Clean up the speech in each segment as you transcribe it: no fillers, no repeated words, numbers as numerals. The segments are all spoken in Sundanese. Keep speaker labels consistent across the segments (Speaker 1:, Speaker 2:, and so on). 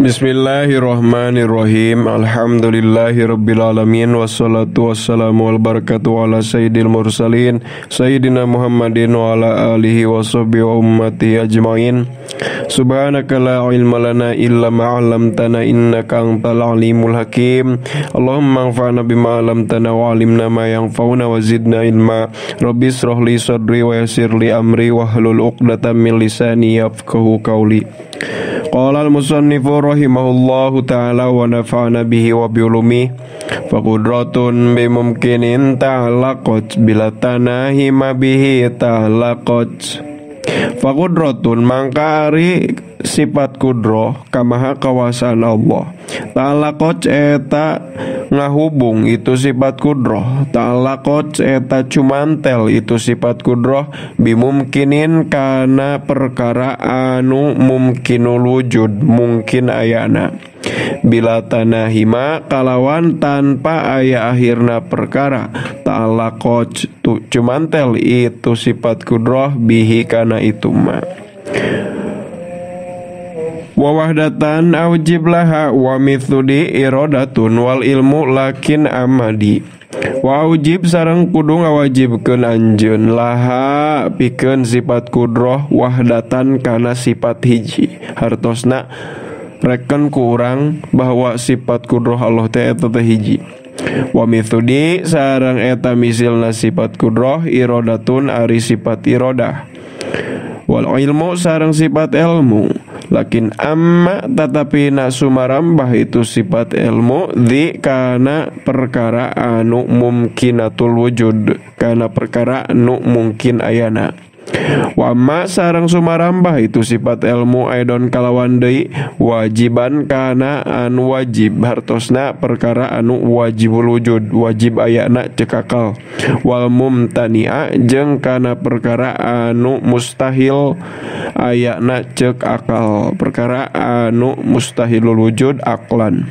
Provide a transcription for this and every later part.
Speaker 1: Bismillahirrahmanirrahim. Alhamdulillahirabbil alamin wassalatu wassalamu wal barakatuh ala sayyidil mursalin sayyidina Muhammadin wa ala alihi washabbihi wa ummatihi ajmain. Subhanaka la ilma lana illa ma 'allamtana innaka antal alimul hakim. Allahumma anfa'na bima 'allamtana wa 'allimna ma yanfa'una wa zidna ilma. Rabbi israh li sadri wa yassir li amri wahlul 'uqdatam min lisani yafqahu qawli. Qala al-musannifu rahimahullahu ta'ala wa nafa'ana bihi wa bi'ulumihi. Faqudratun bimumkinin ta'alaqat bila tanahi ma bihi ta'alaqat. Faqudratun mangka ari sifat kudroh kamaha kawasaan Allah. Ta'alaqat eta ngahubung itu sifat kudroh. Ta'alaqat eta cumantel itu sifat kudroh bimumkinin kana perkara anu mumkinul wujud mungkin ayana. Bila tanahima kalawan tanpa aya akhirna perkara. Ta'alaqat cumantel itu sifat kudroh bihi kana itu ma. Wa wahdatan aujib laha wa mithudi iradatun wal ilmu lakin amadi. Wa aujib sareng kudu ngawajibkeun anjeun laha pikeun sifat kudroh wahdatan kana sifat hiji. Hartosna reken ku urang bahwa sifat kudroh Allah teh eta teh hiji. Wa mithudi sareng eta misilna sifat kudroh iradatun ari sifat iradah. Wal ilmu sareng sifat ilmu lakin amma tetapi na sumarambah itu sifat ilmu di kana perkara anu mumkinatul wujud kana perkara anu mungkin ayana. Wa amma sareng sumarambah itu sifat ilmu aidon kalawan deui wajiban kana anu wajib hartosna perkara anu wajibul wujud wajib ayana cek akal. Wal mumtania jeung kana perkara anu mustahil ayana cek akal perkara anu mustahilul wujud aklan.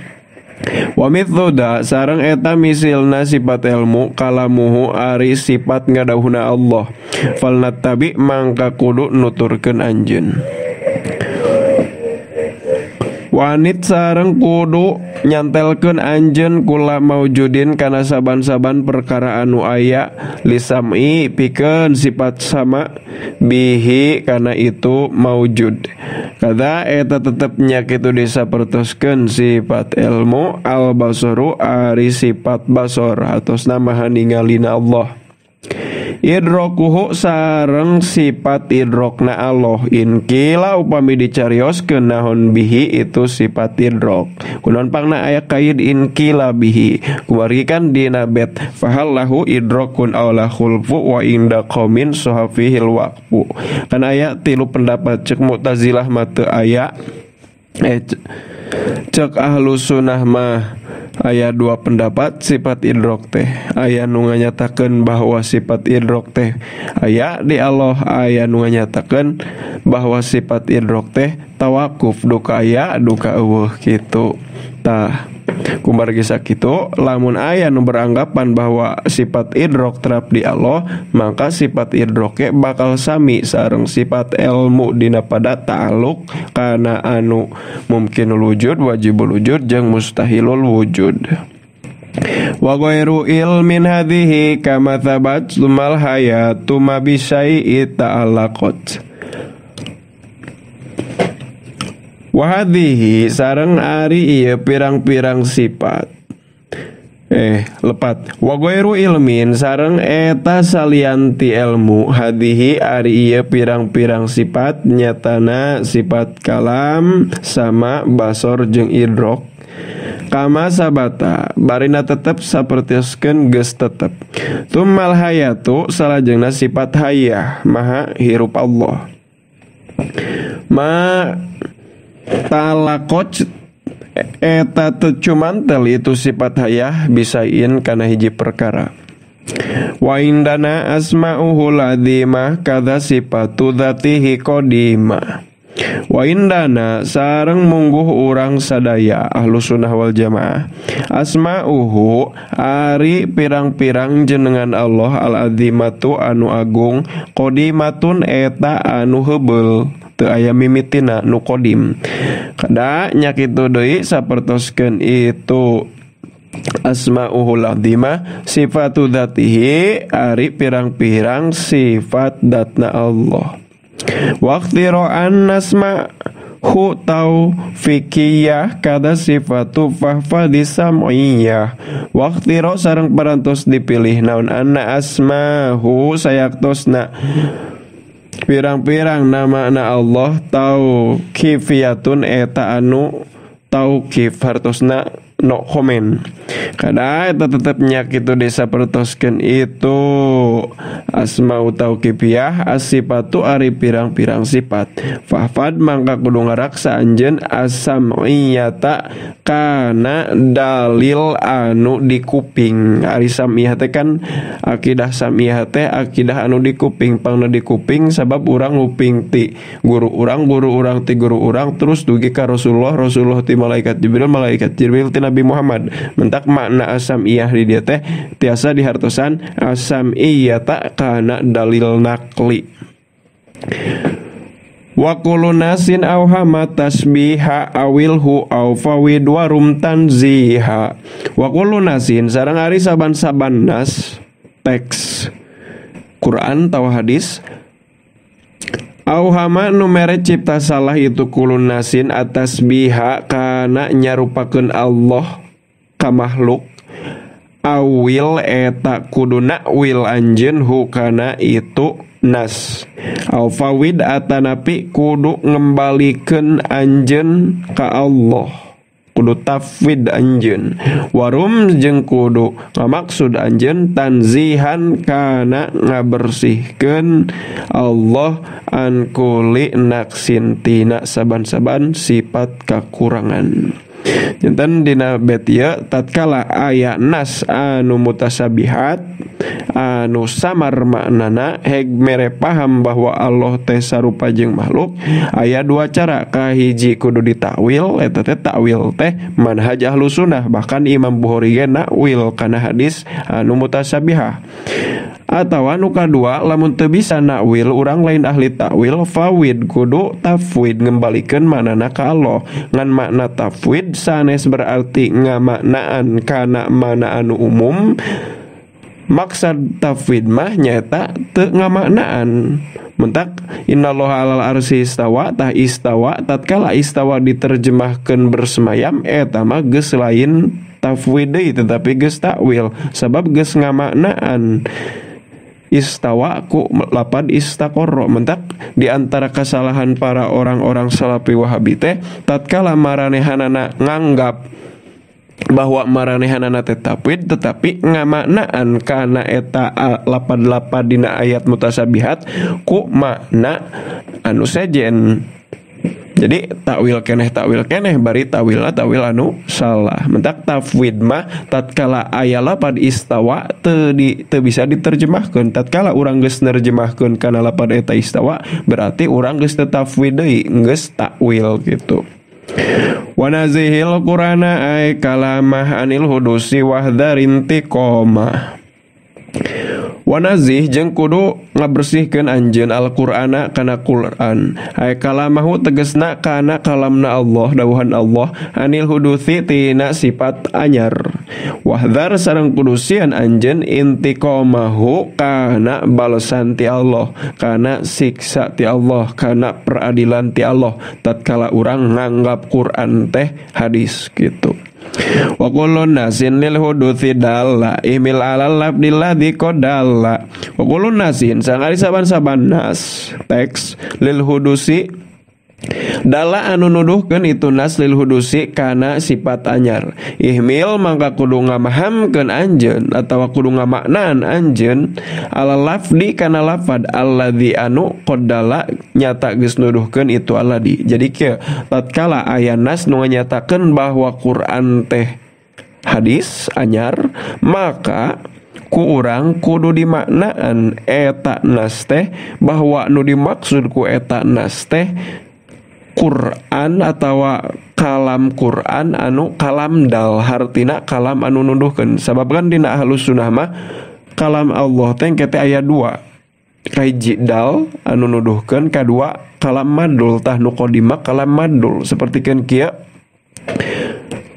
Speaker 1: Wa mithluda sareng eta misilna sifat ilmu kalamuhu ari sifat ngadauhna Allah. Falnattabi mangka kudu nuturkeun anjeun. Wanit sareng kudu nyantelkeun anjeun kula maujudin kana saban-saban perkara anu aya lisami pikeun sifat sama bihi kana itu maujud. Kada eta tetep nya kitu disapertoskeun sifat ilmu al basaru ari sifat basor atosna maha ningalina Allah. Idrokuhu sareng sifat idrokna Allah in kila upami dicarioskeun nahon bihi itu sifat idrok. Kunaon pangna aya kaid in kila bihi. Kumargi kan dina bet fahal lahu idrokun aw la khulfu wa inda qaumin sahafihil waqfu. Kan aya tilu pendapat cek Mu'tazilah mah teu aya, cek Ahlus Sunnah mah aya dua pendapat sifat idrok teh. Aya nu nganyatakeun bahwa sifat idrok teh aya di Allah, aya nu nganyatakeun bahwa sifat idrok teh tawakuf duka aya duka eueuh kitu. Tah kumargi sakitu lamun aya nu beranggapan bahwa sifat idrok terap di Allah, maka sifat idroke bakal sami sareng sifat ilmu dina pada ta'aluk kana anu mumkinul wujud, wajibul wujud jeung mustahilul wujud. Wa ghairu ilmin hadhihi kama thabat lumal hayatu ma bisyai'i ta'alaqat. Wa hadhihi sareng ari ieu pirang-pirang sifat lepat. Wa ghairu ilmin sareng eta salianti ilmu hadhihi ari ieu pirang-pirang sifat nyatana sifat kalam sama basor jeung idrok. Kama sabata barina tetep sapertoskeun geus tetep. Tumal hayatu salajengna sifat hayah maha hirup Allah. Ma talaqot eta teu cumantel itu sifat hayah bisain kana hiji perkara. Wa indana asma'uhul azimah kadza sifatu dzatihi qadimah. Wa indana sareng mungguh urang sadaya ahlu sunnah wal jamaah asma'uhu ari pirang-pirang jenengan Allah al azimatu anu agung qadimatun eta anu heubeul teu aya mimitina nu qadim. Kada nya kitu deui sapertoskeun itu asmauhul azimah sifatu dzatihi ari pirang-pirang sifat datna Allah. Waqtira'an nasma hu taufikiyah kada sifatu fahfadi sam'iyah. Waqtiro sareng parantos dipilih naon anna asmahu sayaktosna pirang-pirang nama na Allah tauqifiyatun eta anu tauqif hartosna no comment. Kada eta tetep nya kitu disapertoskeun itu asma'u tauqifiyah as-sifatu ari pirang-pirang sifat. Fahfad mangka kudu ngaraksa anjeun as-sam'iyata kana dalil anu di kuping. Ari sam'iyah teh kan akidah sam'iyah teh akidah anu di kuping, pangna di kuping sabab urang nguping ti guru urang, guru urang ti guru urang terus dugi ka Rasulullah, Rasulullah ti malaikat Jibril, malaikat Jibril ti Nabi Muhammad. Mentak makna asamiyah di dia teh tiasa dihartosan asamiyata kana dalil nakli. Wa kullu nasin awhama tasbiha awilhu aw fawid warum tanziha. Wa kullu nasin sareng ari saban-saban nas teks Quran tawa hadis auhama nu mere cipta salah itu kulun nasin atas biha kana nyarupakeun Allah ka makhluk awil eta kudu nakwil anjeun hu kana itu nas au fawid atanapi kudu ngembalikeun anjeun ka Allah kudu tafwid anjeun warum jeung kudu ngamaksud anjeun tanzihan kana ngabersihkeun Allah an kuli naksin tina saban-saban sifat kakurangan. Janten dina bet ieu tatkala aya nas anu mutasabihat anu samar maknana heg mere paham bahwa Allah teh sarupa jeung makhluk aya dua cara. Kahiji kudu ditakwil eta teh takwil teh manhaj ahlus sunnah bahkan Imam Bukhari ge nakwil kana hadis anu mutasabihah. Atawa nu kadua lamun teu bisa nakwil urang lain ahli takwil fawid kudu tafwid ngembalikeun manana ka Allah. Ngan makna tafwid sanes berarti ngamaknaan kana mana anu umum. Maksad tafwid mah nyaeta teu ngamaknaan. Mentak innallaha alal arsy istawa tah istawa tatkala istawa diterjemahkeun bersemayam eta mah geus lain tafwid deui tetapi geus takwil sabab geus ngamaknaan istawa ku lapad istaqorro. Mentak di antara kesalahan para orang-orang salafi wahabi teh tatkala maranehanana nganggap bahwa maranehanana teh tafwid tetapi ngamaknaan kana eta lapad-lapad dina ayat mutasabihat ku makna anu sejen. Jadi takwil keneh bari tawilna tawil anu salah. Mentak tafwid mah tatkala aya lapad istawa teu bisa diterjemahkeun. Tatkala urang geus nerjemahkeun kana lapad eta istawa berarti urang geus teu tafwid deui, geus takwil gitu. Wa nazihil qur'ana ay kalamah anil hudusi wahdharin tiqamah. Wanazih jeung kudu ngabersihkeun anjeun Al-Qur'ana kana Qur'an. Ay kalamahu tegesna kana kalamna Allah dawuhan Allah anil hudusi tina sifat anyar. Wahdhar sareng kudu sieun anjeun intiqamahu kana balesan ti Allah, kana siksa ti Allah, kana peradilan ti Allah tatkala urang nganggap Qur'an teh hadis gitu. Wa kullu nasin lil hudusi dalla imil alal labdil ladzi qadalla. Wa kullu nasin sangari saban-saban nas teks lil hudusi dalla anu nuduhkeun itu nas lil hudusi kana sifat anyar. Ihmil mangka kudu ngamahamkeun anjeun atawa kudu ngamaknaan anjeun ala lafdi kana lafad alladzi anu qadalla nyata geus nuduhkeun itu alladzi. Jadi kieu tatkala aya nas nu nganyatakeun bahwa Quran teh hadis anyar maka ku urang kudu dimaknaan eta nas teh bahwa nu dimaksud ku eta nas teh Quran atawa kalam Quran anu kalam dal hartina kalam anu nuduhkeun. Sabab kan dina ahlus sunnah mah kalam Allah teh engke teh aya dua. Kahiji dal anu nuduhkeun, kadua kalam madul tah nu qadimah kalam madul sapertikeun kieu.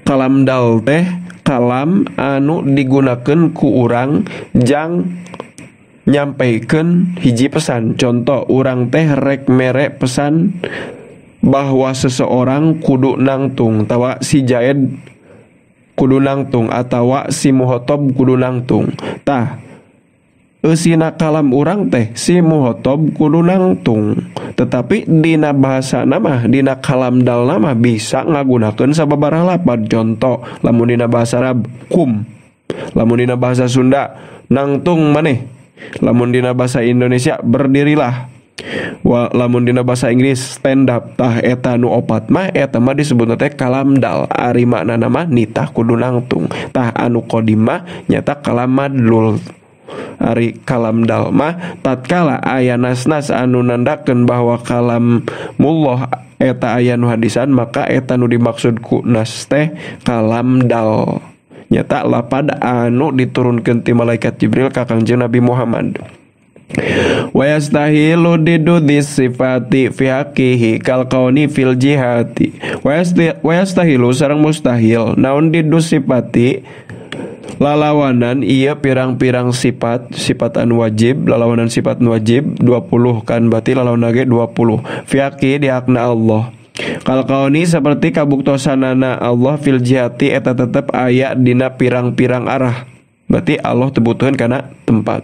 Speaker 1: Kalam dal teh kalam anu digunakeun ku urang jang nyampaikeun hiji pesan. Contoh urang teh rek mere pesan bahwa seseorang kudu nangtung tawa si Jaid kudu nangtung atawa si Muhotob kudu nangtung. Tah eusina kalam urang teh si Muhotob kudu nangtung, tetapi dina bahasa nama dina kalam dal nama bisa ngagunakeun sababaraha lapad. Contoh lamun dina bahasa Arab kum, lamun dina bahasa Sunda nangtung maneh, lamun dina bahasa Indonesia berdirilah, wa lamun dina bahasa Inggris stand up. Tah eta nu opat mah eta mah disebutna teh kalam dal, ari maknana mah nitah kudu nangtung. Tah anu qadimah nyata kalam madlul. Ari kalam dal mah tatkala aya nas-nas anu nandakeun bahwa kalam mullah eta aya nu hadisan, maka eta nu dimaksud ku nas teh kalam dal, nyata lapad anu diturunkeun ti malaikat Jibril ka Kangjeng Nabi Muhammad. Wa yastahilu didu sifati fi haqqihi kal kauni fil jihati. Wa yastahilu sareng mustahil naon didu sifati lalawanan iya pirang-pirang sifat, sifat anu wajib, lalawanan sifat anu wajib 20 kan berarti lalawanan ge 20 fi haqqihi di hakna Allah. Kal kauni seperti kabuktosanana Allah fil jihati eta tetep aya dina pirang-pirang arah. Berarti Allah tebutuhan karena tempat.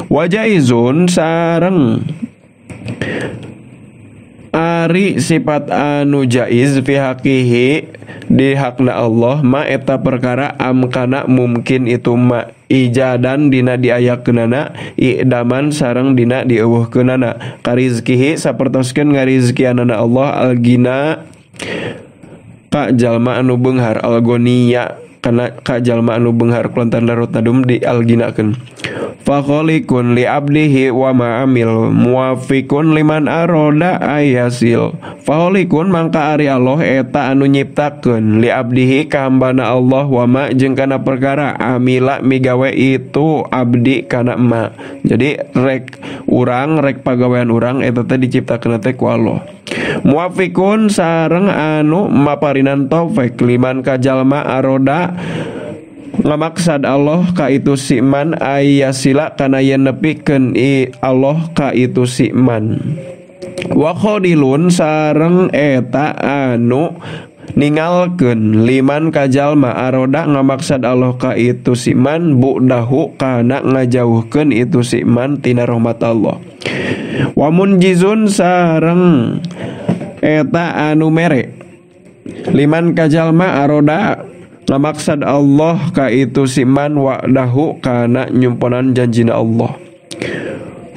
Speaker 1: Wajaizun sareng ari sifat anu jaiz fi haqihi di hakna Allah ma eta perkara amkana mungkin itu ma ijadan dina diayakeunana idaman sareng dina dieuweuhkeunana karizkihi sapertoskeun ngarizkianana Allah algina ka jalma anu beunghar algonia kana ka jalma anu beunghar kulantaran darut nadum di alginakeun. Fakholiqun li abdihi wa ma'amil muwafiqun liman aroda ayasil. Fakholiqun mangka ari Allah eta anu nyiptakeun li abdihi ka hambana Allah wa ma jeung kana perkara amila migawe itu abdi kana ma. Jadi rek urang rek pagawean urang eta teh diciptakeun teh ku Allah. Muwafiqun sareng anu maparinan taufik liman ka jalma aroda ngamaksad Allah ka itu siman ayasila kana yen nepikeun i Allah ka itu siman. Wa khadilun sareng eta anu ningalkeun liman ka jalma aroda ngamaksad Allah ka itu siman budahu kana ngajauhkeun itu siman tina rahmat Allah. Wa munjizun sareng eta anu mere liman ka jalma aroda ngamaksad Allah ka itu siman wa'dahu kana nyumponan janjina Allah.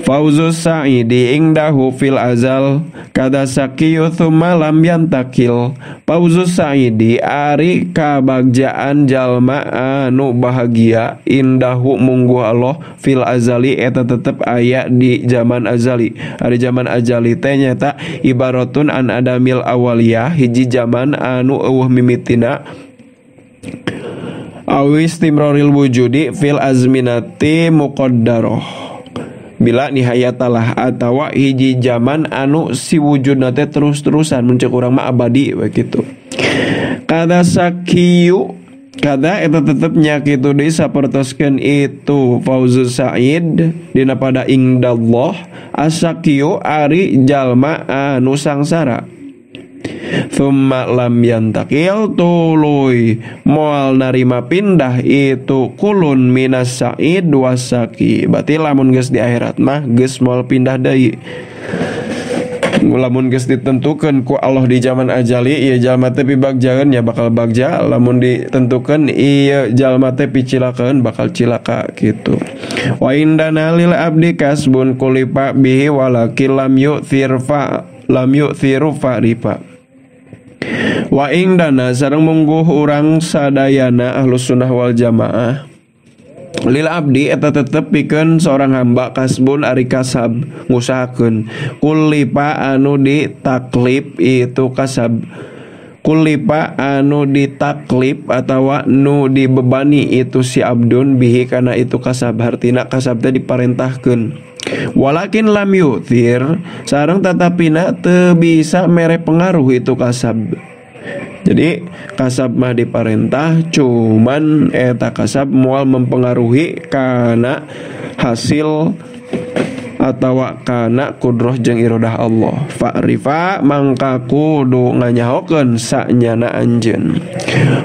Speaker 1: Fauzus sa'idi ingdahu fil azal kada sakiyu thumma lam yantakil. Fauzus sa'idi ari kabagjaan jalma anu bahagia indahu mungguh Allah fil azali eta tetep aya di zaman azali. Ari zaman azali teh nyata ibaratun an adamil awaliyah hiji zaman anu eueuh mimitina awis timroril wujudi fil azminati muqaddaroh bila nihayatalah atawa hiji zaman anu si wujudna teh terus-terusan mun ceuk urang mah abadi we kitu. Kada sakiyu kada eta tetep nya kitu deui sapertoskeun itu Fauzus Sa'id dina pada indallah asakiyu ari jalma anu sangsara. Thumma lam yantakil tuluy moal narima pindah itu kulun minas sa'id wasaki. Berarti lamun geus di akhirat mah geus moal pindah deui. Lamun geus ditentukeun ku Allah di zaman ajali ieu jalma teh pibagjaeun ya bakal bagja, lamun ditentukeun ieu jalma teh picilakeun bakal cilaka kitu. Wa indana lil abdi kasbun kulipa bihi walakil lam yu'thir fa lam yu'thiru farifa. Wa indana sareng mungguh urang sadayana ahlus sunnah wal jamaah lil abdi eta tetep pikeun seorang hamba kasbun ari kasab ngusahakeun kulipa anu ditaklif itu kasab kulipa anu ditaklif atawa nu dibebani itu si abdun bihi kana itu kasab hartina kasab teh diparentahkeun. Walakin lam yu'thir sareng tatapina teu bisa mere pengaruh itu kasab. Jadi kasab mah diparentah cuman eta kasab moal mempengaruhi kana hasil atawa kana kudroh jeung irodah Allah. Fa'rifa mangka kudu nganyahokeun sanyana anjeun.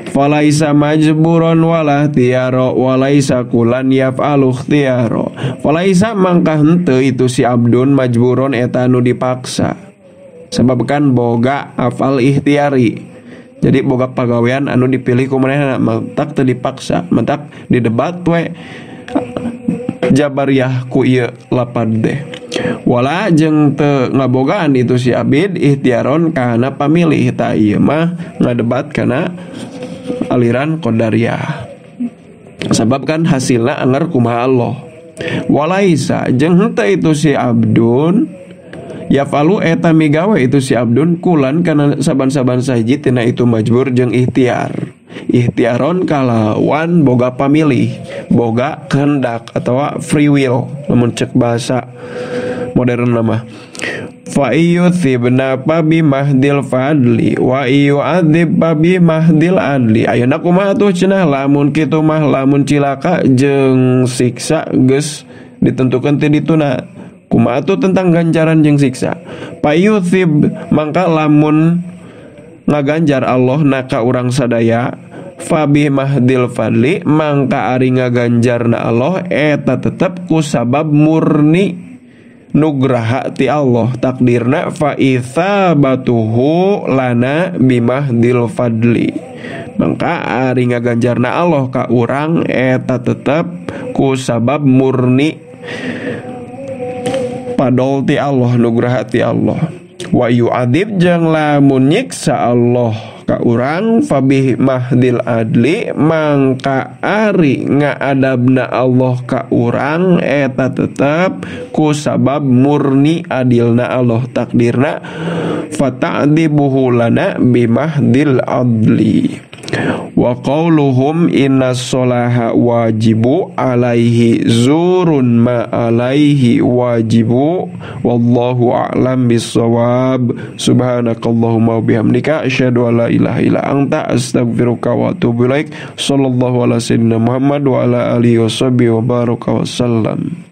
Speaker 1: Falaisa majburon wala tiaro walaisa kulan yaf'alu ikhtiyaro. Falaisa mangka henteu itu si abdun majburon eta nu dipaksa. Sebab kan boga afal ikhtiari. Jadi boga pagawean anu dipilih ku manehna mentak teu dipaksa, mentak didebat we Jabariyah ku ieu lapad teh. Wala jeung teu ngabogaan itu si abid ikhtiaron kana pamilih ta ieu mah ngadebat kana aliran qadariyah. Sabab kan hasilna anger kumaha Allah. Walaisa jeung henteu itu si abdun yafalu eta migawe itu si abdun kulan kana saban-saban sahiji tina itu majbur jeung ikhtiar. Ikhtiaron kalawan boga pamilih, boga kehendak atau free will lamun cek bahasa modern nama. Fa iyuthibna bi mahdil fadli wa iyu'adzib bi mahdil adli. Ayeuna kumaha tuh cenah lamun kitu mah lamun cilaka jeung siksa geus ditentukeun ti dituna. Kumaha tuh tentang ganjaran jeung siksa. Fa iyuthib mangka lamun ngaganjar Allah naka urang sadaya fabi mahdil fadli mangka ari ngaganjarna Allah eta tetep ku sabab murni nugraha ti Allah takdirna fa itsabatuhu lana bimahdil fadli mangka ari ngaganjarna Allah ka urang eta tetep ku sabab murni padol ti Allah nugraha ti Allah. Wa yu'adzib jeung lamun nyiksa Allah ka urang fabih mahdil adli mangka ari ngaadabna Allah ka urang eta tetep ku sabab murni adilna Allah takdirna fata'dibuhu lana bimahdil adli. Wa qauluhum inna sholaha wajibu alaihi zurun ma alaihi wajibu wallahu a'lam bissawab. Subhanakallahumma wa bihamdika asyhadu an la ilaha illa anta astaghfiruka wa atubu ilaik. Sallallahu ala sayyidina Muhammad wa ala alihi washabihi wa baraka wasallam.